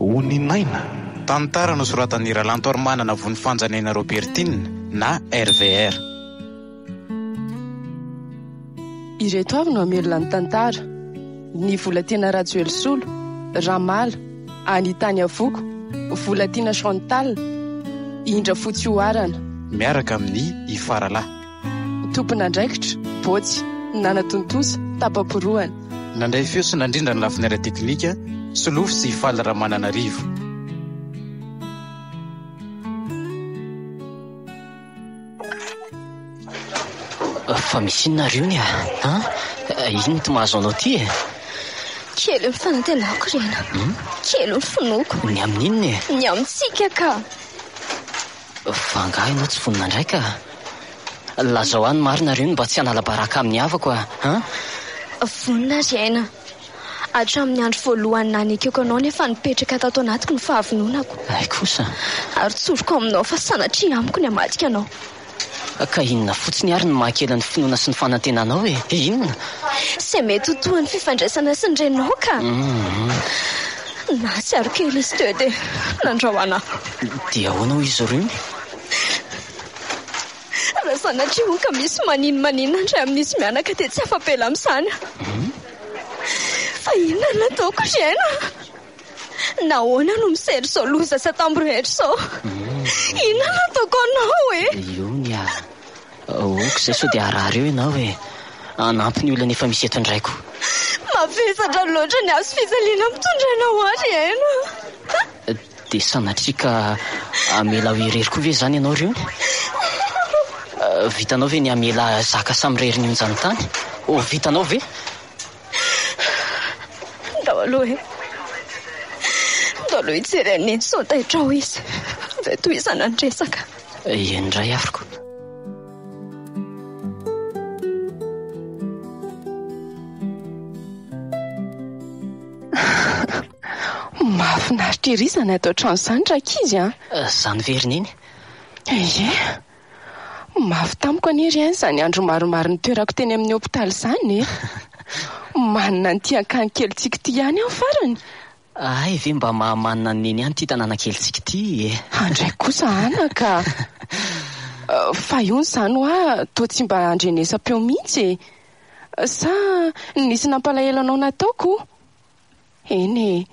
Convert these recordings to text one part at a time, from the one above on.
Oninaina. Tantara nosoratan'i Ralantoarimanana Vonifanjanaina Robertine na RVR. Ireto avy no hamelona ny tantara, Ny Volatiana Rajoelisolo, Ramala, Anita Niavoko, Volatiana Chantal, Indra Fotsy Oharana. Miaraka amin'i Ifaralahy. Tompon'andraikitra, Bôjy, nanatontosa, tapa-porohana. Nandray feo sy nandrindra ny lafiny ara-teknika, Solofo sy Faly Ramananarivo. Fa misy inona ary ony a? An? Inona ity mahazo anao ity e? Kely ny fanantenako Rena. Hmm? Kely ny finoako. Ny amin'inona e? Ny amintsika ka. Fa angaha ianao tsy vonona indray ka? Lazao ahy ny marina ry ony mba tsy hanala baraka amin'ny havako a! An? Vonona ry aina. Hatramin'ny andro voalohany nanekeko anao nefa nipetraka tato anatiko ny fahavononako. Hay kosa. Ary tsoriko aminao fa sanatria amiko ny hamadika anao. Ka inona fotsiny ary no mahakely ny finoana sy ny fanantenanao e? Inona? Izay mety ho tohin'ny fifandraisana sy ny reninao ka. Nahatsiaro kely izy teo dia nandrahona ahy. Dia ahoana hoy izy ireo? Raha sanatria hono ka misy maninomaninona indray amin'izy mianaka dia tsy afa-bela amin'izany aho. Fa inona no nataoko ry aina? Nahoana no misery izao loza sy atambo rehetra izao? Inona no nataoko anao e? Iony ah. Ok izay sao dia harary eo ianao e. Hanampy ny olana efa misy eto indray koa. Mavesatra loatra ny hazo fijaliana ampitondrainao ahy ry aina. Dia sanatria ka hamela aho irery koa ve izany ianao ry Ony? Vitanao ve ny hamela ahy hizaka samirery ny onjan'ny tany? Ho vitanao ve? Ndao aloha e. Ndao aloha hijery an'i Neny sao taitra ao izy. Avy eo tohizana ny resaka. Eny indray ary ko. Mahafinaritra ery izany ato an-trano izany rankizy an! Izany ve ry Neny? Ie. Mafy tamiko anie ry aina izany andro maromaro nitoerako teny amin'ny hopitaly izany e! Manina an'ity akany kelintsika ity ihany aho farany. Hay ve mba mahamanina an'i Neny ihany ity tanàna kelintsika ity e! Andray kosa anaka! Fa io izany hoa toa tsy mba andrenesam-peo mihitsy e! Sa nisy nampalahelo anao nataoko? Eny e!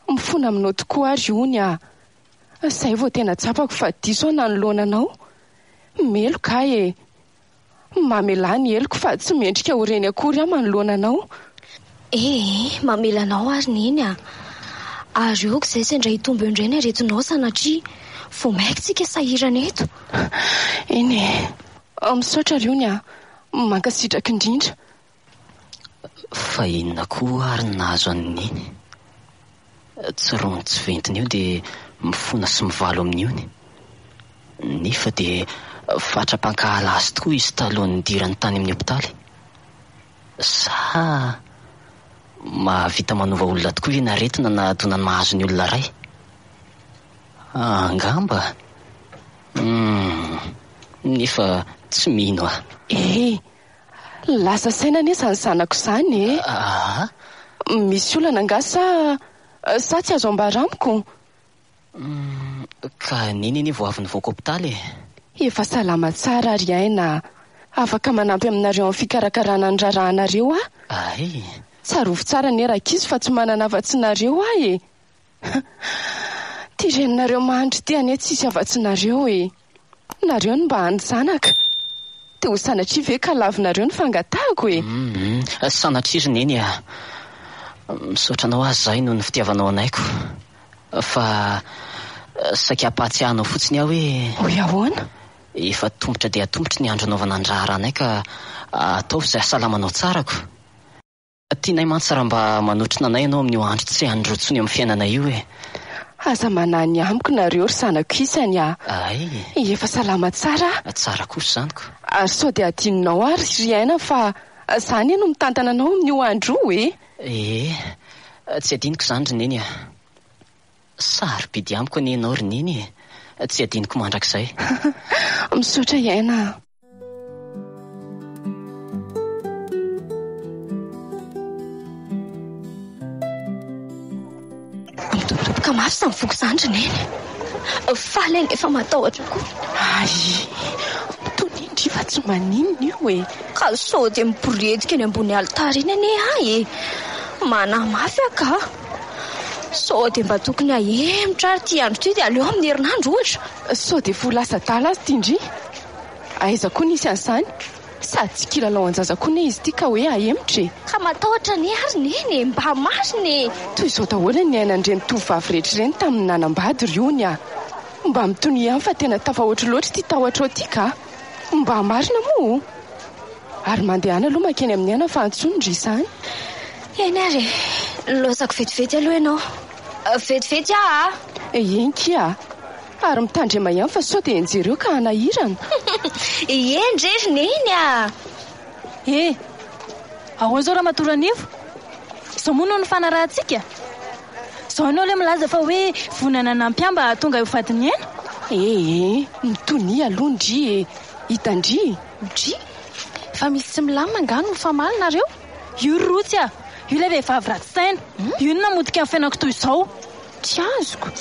Mifona aminao tokoa aho ry Ony a! Izay vao tena tsapako fa diso aho nanoloana anao. Meloka aho e! Mamelà ny heloko fa tsy mendrika ho reny akory aho manoloana anao. Ee, mamela anao ary Neny a! Ary aoka izay sendra hitombo eo indray ny aretinao sanatria. Vao maika tsika sahirana eto. Eny e! Misaotra ry Ony a! Mankasitraka indrindra. Fa inona koa ary no nahazo an'i Neny? Tsy rony tsy ventiny io dia mifona sy mivalo amin'io ny. Nefa dia fatra-pankahala azy tokoa izy talohan'ny nidirany tany amin'ny hopitaly. Sa mahavita manova olona tokoa ve ny aretina na dona ny mahazo ny olona iray? Angamba. Humm. Nefa tsy mino aho. Eh! Lasa saina anie izany zanako izany e! Aa! Misy olana angaha sa sa tsy azo ambara amiko? Humm, ka Neny anie vao avy nivoaka hopitaly e! Efa salama tsara ry Aina a! Afaka manampy aminareo amin'ny fikarakarana ny raharahanareo aho. Ay! Tsarovy tsara anie rankizy fa tsy manana afa-tsy nareo aho e! Ty reninareo mahantra ity anie tsisy afa-tsy nareo e! Nareo no mba hany zanaka. Dia ho sanatria ve ka lavinareo ny fangatahako e? Humm, sanatria ry Neny a! Misaotra anao aho zahay noho ny fitiavanao anay ko. Fa saika hampahatsiahy anao fotsiny aho hoe. Hoy ahoana? Efa atomotra dia atomotra ny andro anaovana ny raharahanay ka ataovy izay hahasalamanao tsara ko. Tianay mantsy raha mba manotrona anay ianao amin'io andro tsy an'ireo intsony eo amin'ny fiainana io e! Aza manahy ny amiko nareo ry zanako isany a! Ay! Efa salama tsara aho. Tsara kosa izany ko! Ary sao dia adinonao ary ry Aina fa za anie no mitantana anao amin'io andro io e! Ee, tsy adinoko izany ry Neny a! Sarobidy amiko anie ianao ry Neny e! Tsy adinoko mandrakizay. Misaotra i Aina a! Mitobotoboka mafy izany foko izany ry Neny. Faly aho nefa matahotra koa. Hay! Tonia ndry fa tsy maninona io e! Ka sao dia miboredika eny ambony alitara eny anie aho e! Manahy mafy aho ka! Sao dia mba tokony hahemotra ary ity andro ity dia aleo amin'ny herinandro ohatra. Sao dia fo lasa adala aza ity ndry? Aiza koa nisy an'izany? Sady tsy kilalao an-jaza koa anie izy ity ka hoe ahemotra e! Ka matahotra anie ary Neny e! Mba marina e! Toy izao daholo ny niainan'ireny tovovavy rehetra ireny tamin'ny nanambady ry Ony a! Mba mitonia ihany fa tena tafahoatra loatra ity tahotrao ity ka! Mba marina moa o! Ary mandehana aloha mankeny amin'ny aina fa antsoiny ndry izany. Eny ary e! Laozako vetivety aloha ianao. Vetivety aho a! Eny kia a! Ary mitandrema ihany fa sao dia enjereo ka hanahirana. Eny re ry Neny a! Eh! Ahoana izao Ramatoa Ranivo? Izao moa no nifanarahantsika? Izao ianao ilay milaza fa hoe vonona nanampy ahy mba hahatonga ahy ho vadin'i Aina? Eh! Mitonia aloha ndry e! Hitan-dry? Ndry! Fa misy tsy milamina angaha no mifamaly nareo? Io ry Rotsy a! Io ilay vehivavy ratsy saina! Io no namotika ny fiainako toy izao! Tsy azoko!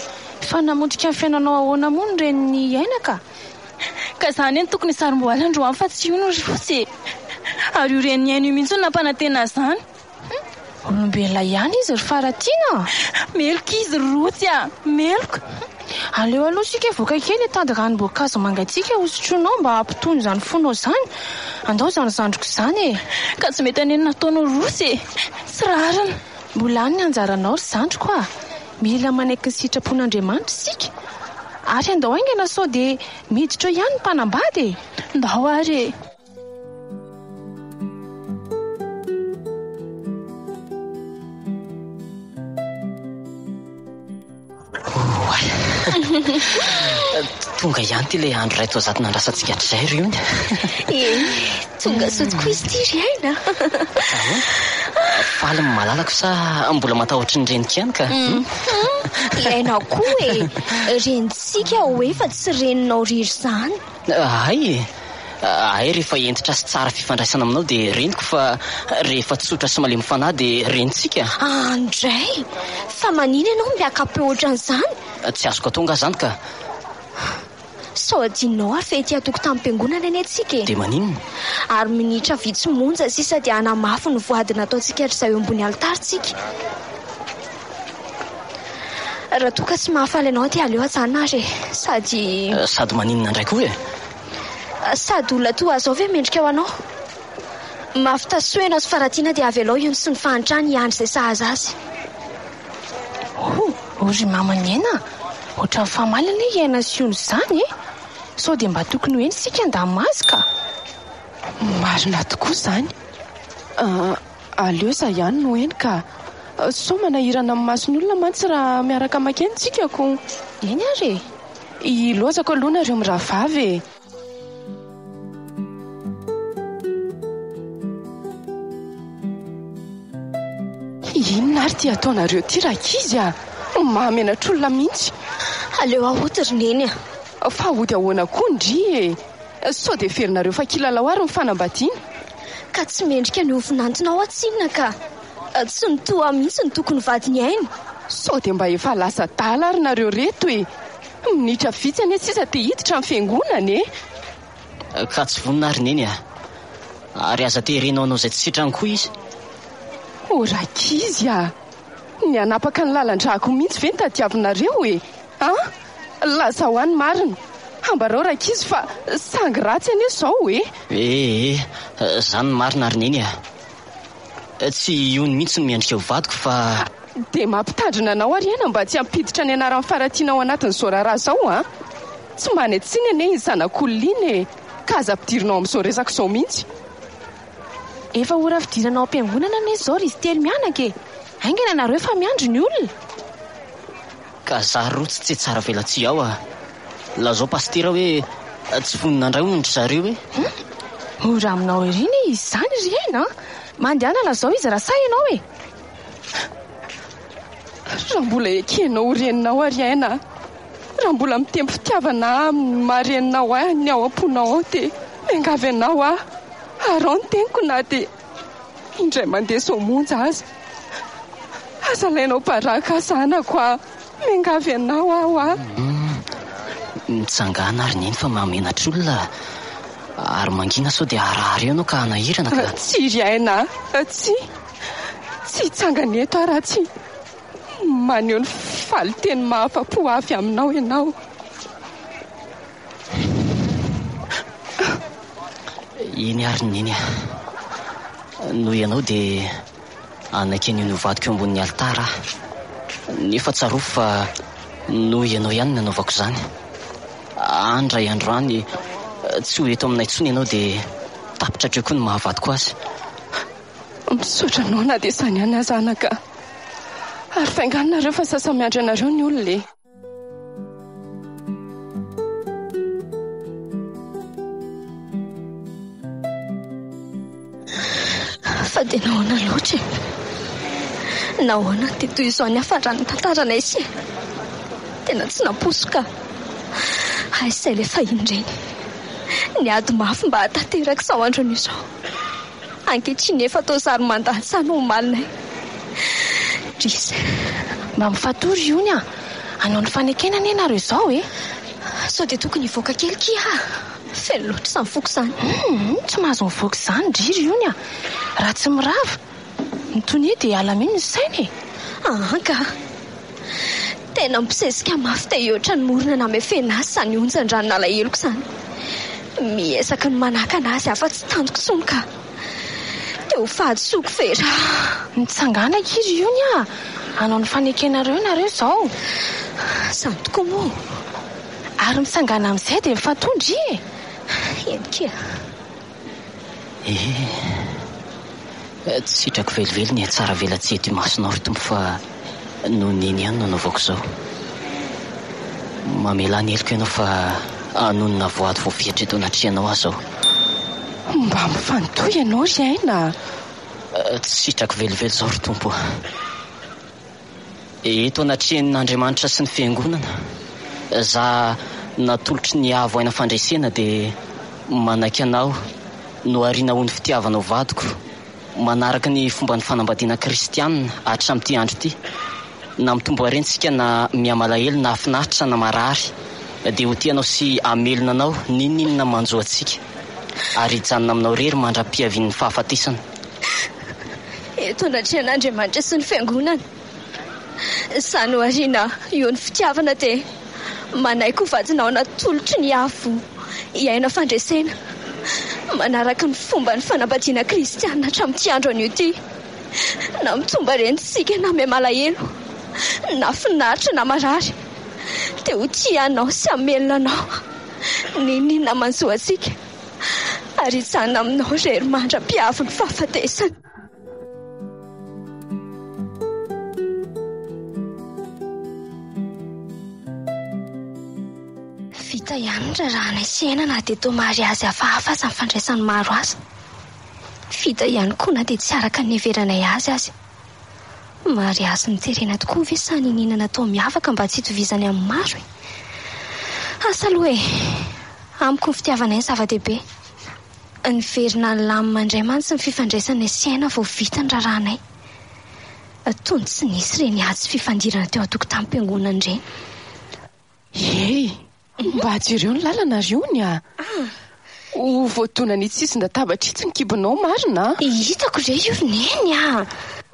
Fa namotika ny fiainanao ahoana moa ny renin'i Aina ka? Ka za anie no tokony hisarom-boaly androany fa tsy io no ry Rotsy e! Ary io renin'i Aina io mihitsy no nampanantena azy izany! Hum! Olombelona ihany izy ry Faratiana a! Meloka izy ry Rotsy a! Meloka! Hum! Aleo aloha isika hivoaka kely hitady ranom-boankazo mangatsiaka hosotroinao mba hampitony izany fonao izany! Andao izany zandriko izany e! Ka tsy mety anie ny nataonao ry Rotsy e! Tsy rariny! Mbola any ny anjaranao ry zandriko a! Mila manaiky ny sitrapon'Andriamanitra isika. Ary andao haingana sao dia miditra eo ihany ny mpanambady e! Ndao ary e! Oay! Tonga ihany ity ilay andro iray toa zato nandrasantsika hatrizay ry Ony. Eny, tonga soa tokoa izy ity ry Aina. Ahoana? Faly ny malalako sa mbola matahotra ny reniko ihany ka? I Aina koa e! Renintsika hoe fa tsy reninao ry izany. Hay e! Hay rehefa hentitra sy tsara fifandraisana aminao dia reniko fa rehefa tsotra sy malemy fanahy dia renintsika. Andray! Fa manina ianao miaka-peo ohatran'izany? Tsy azoko atao angaha izany ka. Sao adinonao ary fa ety an-tokotanim-piangonana anie tsika e! Dia maninona? Ary minitra vitsy monja sisa dia hanamafy ny voady nataontsika hatrizay eo ambony alitara tsika. Raha toa ka tsy mahafaly anao dia aleo ajanona ary e! Sady. Sady maninona indray koa e? Sady olona toa azy ao ve mendrika ho anao? Mafy tasohina sy faratiana dia avelao io sy ny fahantrany hiandry izay sahaza azy. Oh, oh ry mama ny aina a! Ohatran'ny famaly anie i Aina sy Ony izany e! Sao dia mba tokony ho eny isika handamina azy ka! Marina tokoa izany. Aleo izaho ihany no eny ka. Sao manahirana amin'ny mason'ny olona mantsy raha miaraka makeny tsika ko. Eny ary e! Ilaozako aloha nareo mirahavavy e! Inona ary ity ataonareo ity rankizy a! Mahamenatr'olona mihitsy. Aleo hody ry Neny a! Fa hody ahoana koa ndry e! Sao dia heverinareo fa kilalao ary ny fanambadiana? Ka tsy mendrika ny ho vinantonao aho tsinona ka! Tsy ny toa ahy mihitsy no tokony vadin'i Aina. Sao dia mba efa lasa adala ary nareo reto e! Minitra vitsy anie sisa te hiditra ny fiangonana e! Ka tsy vonona ary Neny a! Ary aza terenao hanao izay tsy sitrany koa izy. O rankizy a! Ny hanapaka ny lalan-drako mihitsy ve no tadiavinareo e? An! Lazao ahy ny marina. Ambarao rankizy fa sangy ratsy anie izao e! Eh eh, zany ny marina ry Neny a! Tsy i Ony mihitsy no miendrika ho vadiko fa. Dia mampitandrina anao ary aina mba tsy hampiditra ny anaran'i Faratiana ao anatin'izao raharaha izao an! Tsy manan-tsiny anie iny zanak'olona iny e! Ka aza ampidirina ao amin'izao resaka izao mihitsy. Efa ora fidirana ao am-piangonana anie izao ry izy telo mianaka e! Haingana nareo fa miandry ny olona! Ka za rotsy tsy tsara velatsihy ao a! Lazao pasitera hoe tsy vonona handray hono ry zareo e! Hum! Mora aminao ery anie izy izany ry aina a! Mandehana lazao izy raha sahy ianao e! Raha mbola ekenao ho reninao ary aina a! Raha mbola mitempo fitiavana amin'ny maha reninao ahy ny ao am-ponao ao dia miangavy anao aho, araho ny teniko na dia indray mandeha izao monja aza. Aza alainao baraka aho zanako a! Miangavy anao aho a! Mitsangàna ary Neny fa mahamenatra olona ary mangina sao dia harary eo ianao ka hanahirana ka. Tsia ry Aina a! Tsia! Tsy hitsangana eto aho raha tsy maneho ny valin-teny mahafa-po avy aminao ianao. Eny ary Neny a! Noho ianao dia hanaiky an'io novadiko eo ambonin'ny alitara aho. Nefa tsarovy fa noho ianao ihany no nanaovako izany. Any indray andro any, tsy ho eto aminay intsony ianao dia tapitra hatreo koa ny maha-vadiko azy. Misaotra anao na dia izany ihany aza anaka. Ary fainganonareo fa sasa-miandry anareo ny olona e! Fa dia nahoana loatra e? Nahoana dia toy izao ny hafaran'ny tantaranay sy e? Tena tsy nampoiziko ka. Aiza ilay fahiny ireny? Niady mafy mba hahatanteraka izao andro anio izao. Ankehitriny efa toa zary mandany izany omalinay. Indrisy. Mba mifatoa ry Ony a! Hanao ny fanekena anie nareo izao e! Sao dia tokony hivoaka kely kia a! Feno loatra izany foko izany. Hum, tsy mahazo mivoaka izany ndry ry Ony a! Raha tsy mirava, ny tonia dia alamino ny saina e! Aa ka! Tena mibosesika mafy te hihoatra ny morona namefena azy izany onjan-dranon'alaheloko izany. Miezaka ny manakana azy aho fa tsy tantiko intsony ka. Te ho fahadisoako ve raha. Mitsangàna akia ry Ony a! Hanao ny fanekenareo nareo izao. Izany tokoa moa. Ary mitsangàna amin'izay dia mifantoha ndry e! Eny kia. Ee, tsy sitrako velively ny hatsara velatsihy eto imasonao ry Tompo fa noho Neny ihany no anaovako izao. Mamelà ny heloko ianao fa hanonona voady voafetra eto anatrehanao aho izao. Mba mifantoha ianao ry Aina a! Tsy sitrako velively izao ry Tompo a! Eto anatrehan' Andriamanitra sy ny Fiangonana, za natolotry ny Avo aina fandresena dia manaiky anao nohariana ho ny fitiavanao vadiko, manaraka ny fomban'ny fanambadiana kristiana hatramin'ity andro ity. Na mitombo harena isika na mihamalahelo na finaritra na marary dia ho tia anao sy hamelona anao n'inon'inona manjo antsika ary hijanona aminao irery mandra-piavian'ny fahafatesana. Eto anatrehan'Andriamanitra sy ny Fiangonana, izany aoriana io ny fitiavana dia manaiky ho vadinao natolotry ny Avo hiaina fandresena manaraka ny fomban'ny fanambadiana kristiana hatramin'ity andro anio ity. Na mitomba reny isika na miha-malahelo, na finaritra na marary, dia ho tia anao sy hamelona anao n'inon'inona manjo antsika. Ary hijanona aminao irery mandra-pihavin'ny fahafatesana. Vita ihany ny raharahanay sy Aina na dia toa mariazy hafahafa aza ny fandraisan'ny maro azy. Vita ihany koa na dia tsy araka ny niheveranay azy aza. Mariazy noterena tokoa ve sa niniana natao miavaka mba tsy hitovizany amin'ny maro e? Asa aloha e! Amiko ny fitiavanay no zava-dehibe. Niverina nilamina indray mantsy ny fifandraisanay sy Aina vao vita ny raharahanay. Toy ny tsy nisy ireny ady sy fifandirana teo an-tokotanim-piangonana ireny. Hey! Mba jereo ny lalana ry Ony a! Ho voadonan'itsy sisin-databatra itsy ny kibonao marina a! Hitako re io ry Neny a!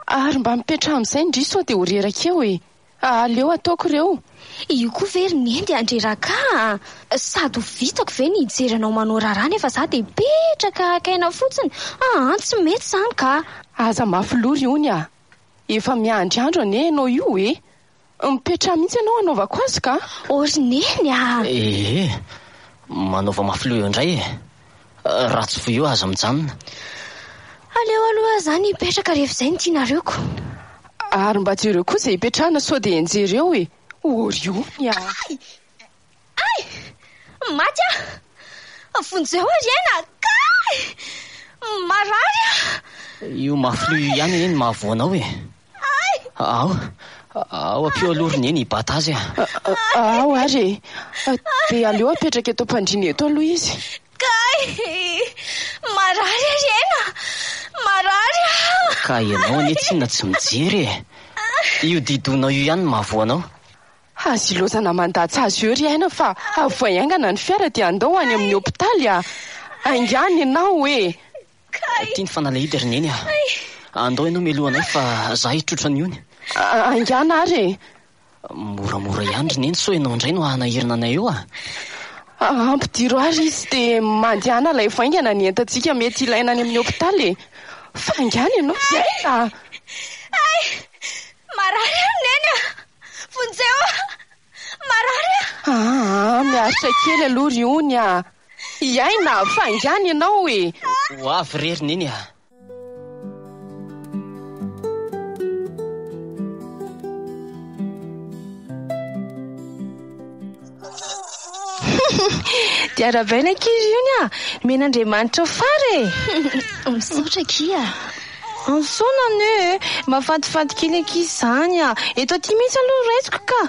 Ary mba mipetraha amin'izay ndry sao dia ho reraka eo e! Aleo ataoko ireo. Io koa ve ry Neny dia handreraka ahy a! Sady ho vitako ve ny hijery anao manao raharaha nefa za dia hipetraka haka aina fotsiny? Aa tsy mety izany ka! Aza mafy loha ry Ony a! Efa miandry andro anie ianao io e! Mipetraha mihitsy ianao hanaovako azy ka! Oh ry Neny a! Ee, manaova mafy loha eo indray e! Raha tsy voa eo aza mijanona. Aleo aloha izany hipetraka rehefa izay no tianareo ko! Ary mba jereo koa izay hipetrahana sao dia hianjera eo e! Oh ry Ony a! Ay! Ay! Maty aho! Vonjeo aho ry Aina! Kay! Marary aho! Io mafy loha io ihany anie no mahavoa anao e! Ao, ao ampio aloha ry Neny hibata azy a! Ao ary e! Dia aleo apetraka eto am-pandriana eto aloha izy. Kay! Marary aho ry Aina! Marary aho! Ka ianao anie tsinona tsy mijery e! Io didonao io ihany no mahavoa anao. Aza ilaozana mandatsa azy eo ry Aina fa avoay haingana ny fiara dia andao ho any amin'ny hopitaly a! Haingana ianao e! Ity ny fanalahidy ry Neny a! Andao ianao mialoha anay fa za hitrotra an'i Ony. Haingana ary e! Moramora ihany ry Neny sao ianao indray no hanahirana anay eo a! Ampidiro ary izy dia mandehana alaivo haingana ny entantsika mety ilaina any amin'ny hopitaly e! Fa haingana ianao ry Aina a! Hay! Marary aho Neny a! Vonjeo aho! Marary aho! Aa, miaritra kely aloha ry Ony a! I Aina, fa haingana ianao e! Ho avy re ry Neny a! Dia arahabaina ankizy io ny ah! Nomen'Andriamanitra ho fara e! Misaotra akia! Misaona anie e! Mahafatifaty kely ankizy izany ah! Eto aty mihitsy aloha raisiko ka!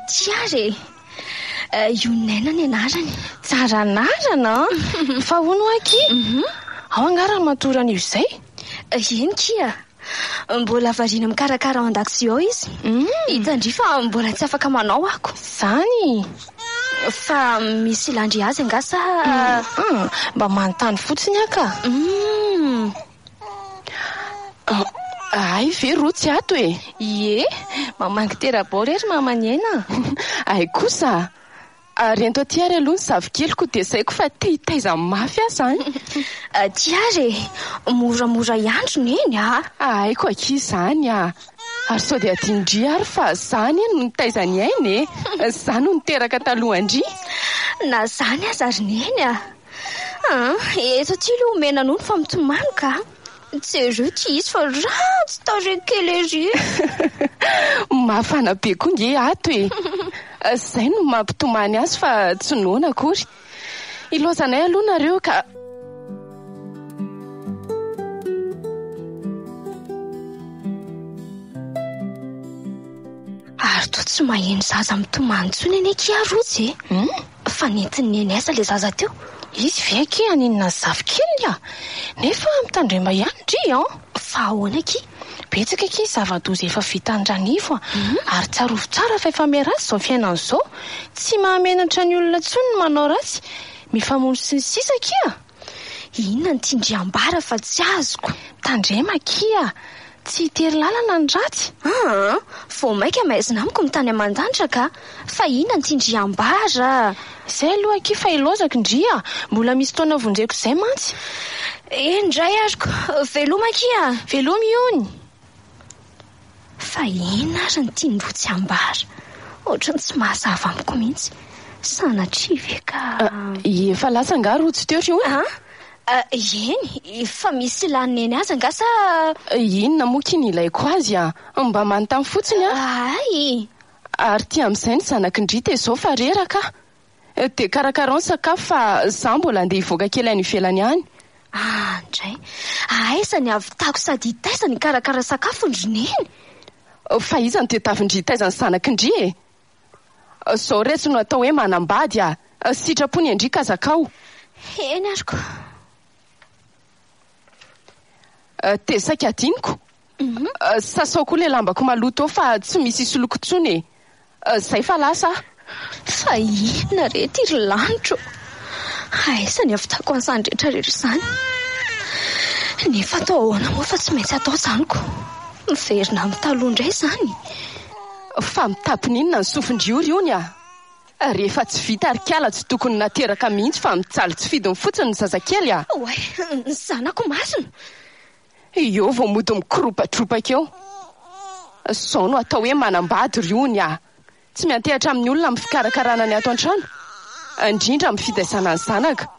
Tsia ary e! Ionaina ny anarany. Tsara anarana an! Fa hono hoa akia? Ao angaha ramatoa Ranio izay? Eny kia! Mbola variana mikarakara ao an-dakozia ao izy. Hitan-dry fa mbola tsy afaka manao ako. Izany? Fa misy ilan-dry azy angaha sa? Mba manontany fotsiny aho ka. Hay ve roa tsy ato e? Ie, mamangy tera-bao re ry maman'i Aina a! Hay kosa! Ary ento aty ary aloha ny zavikeliko dia saiko fa te hitaiza mafy aho izany. Aty ary e! Moramora ihany ry Neny a! Haiko akia izany a! Ary sao dia adinodry ary fa za anie no nitaiza an'i Aina e! Za no niteraka talohan-dry. Na izany aza ry Neny a! An, eto aty aloha omena nono fa mitomany ka! Jereo ity izy fa ratsy tarehy kely ery. Mafana be koa nge ato e! Zay no mampitomany azy fa tsy noana akory. Ilaozanay aloha nareo ka. Ary toa tsy maheno zaza mitomany intsony anie akia Rojo e! Fa nentin'i Neny aiza ilay zaza teo? Izy ve akia haninona ny zafikeliny a! Nefa mitandrema ihany ndry an! Fa ahoana akia? Betsaka akia ny zava-doza efa vitan'i Ranivo a! Ary tsarovy tsara fa efa miharatsy izao fiainana izao! Tsy mahamenatra ny olona intsony ny manao ratsy, mifamono sy ny sisa akia! Inona no tian-dry ambara fa tsy azoko? Mitandrema akia! Tsy hitery lalana ny ratsy. Aa! Vao mainka maizina amiko ny tany aman-danitra ka! Fa inona no tian-dry ambara? Izay aloha akia fa ilaozako ndry a! Mbola misy taona vonjeko izay mantsy. Eny indray ariko! Veloma akia! Veloma iony! Fa inona ary no tian-dry tsy ambara? Ohatran'ny tsy mahazava amiko mihitsy. Sanatria ve ka. Efa lasa angaha rojo teo ry ony? An! Eny, fa misy ilan'i Neny azy angaha sa. Inona moa ky ny ilaiko azy a! Mba manontany fotsiny aho. Hay! Ary ty amin'izay ny zanak'i ndry tezao fa reraka aho. Dia karakarao ny sakafo fa za mbola andeha hivoaka kely any ivelany any. Ah ndray! Aiza ny hahavitako sady hitaiza ny hikarakara sakafo ndry Neny? Fa iza no tediavin-dry hitaiza ny zanak'i ndry e? Zao retsy no atao hoe manambady a! Sitrapo ny an-dry ka zakao. Eny ary ko. Dia saika adinoko. Sasao koa ilay lambako maloto eo fa tsy misy hisoloiko intsony e! Zay fa lasa aho. Fa inona re ity ry lanitra ô? Aiza ny hahavitako an'izany rehetra rehetra izany? Nefa atao ahoana moa fa tsy maintsy atao izany ko! Miverina amin'ny taloha indray izany? Fa mitapina inona ny sofin-dry io ry ony a? Rehefa tsy vita ry kala tsy tokony nateraka mihitsy fa mijaly tsy fidiny fotsiny ny zazakely a! Oay, ny zanako masina! Eo vao mody mikoropadropaka eo. Izao no atao hoe manambady ry ony a! Tsy miantehatra amin'ny olona amin'ny fikarakarana ny ato an-trano, indrindra amin'ny fitaizana ny zanaka.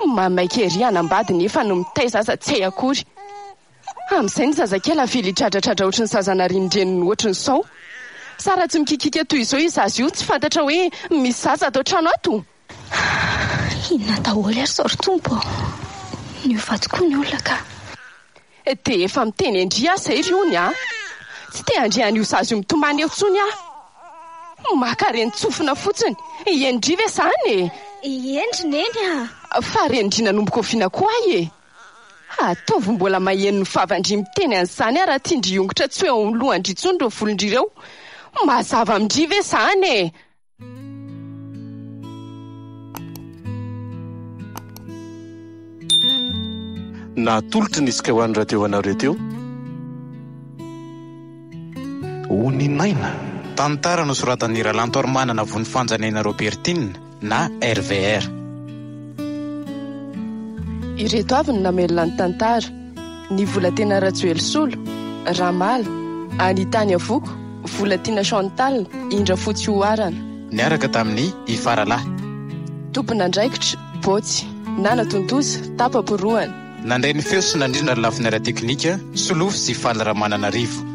Maimaika ery hanambady nefa ny mitaiza aza tsy hay akory. Amin'izay ny zazakely avela hidradradradra ohatry ny zaza narian-dreniny ohatrin'izao. Sa raha tsy mikikika toy izao io zaza io tsy fantatra hoe misy zaza ato an-trano ato? Inona daholo ary izao ry Tompo ô? Niova tokoa ny olona ka. Dia efa miteny an-dry aho izay ry ony a! Tsy te handre an'io zaza io mitomany eo intsony aho. Maka renin-tsofina fotsiny. Eny-dry ve izany e? Eny ry Neny a! Fa renin-dry nanomboka oviana koa ahy e? Ataovy mbola maheno ny vavan-dry miteny an'izany aho raha tian-dry hiongotra tsy ho eo amin'ny lohan-dry intsony ireo volon-dry ireo. Mazava amin-dry ve izany e? Natolotry ny Sky One Radio anareo teo. Oninaina. Tantara nosoratan'i Ralantoarimanana Vonifanjanaina Robertine na RVR. Ireto avy no namelona ny tantara, Ny Volatena Rajoelisolo, Ramala, Anita Niavoko, Volatiana Chantal, Indra Fotsy Oharana. Niaraka tamin'i Ifaralahy. Tompon'andraikitra, Botsy. Nanatontosa, tapa-porohana. Nandray ny feo sy nandrindra ny lafiny ara-teknika, Solofo sy Faly Ramananarivo.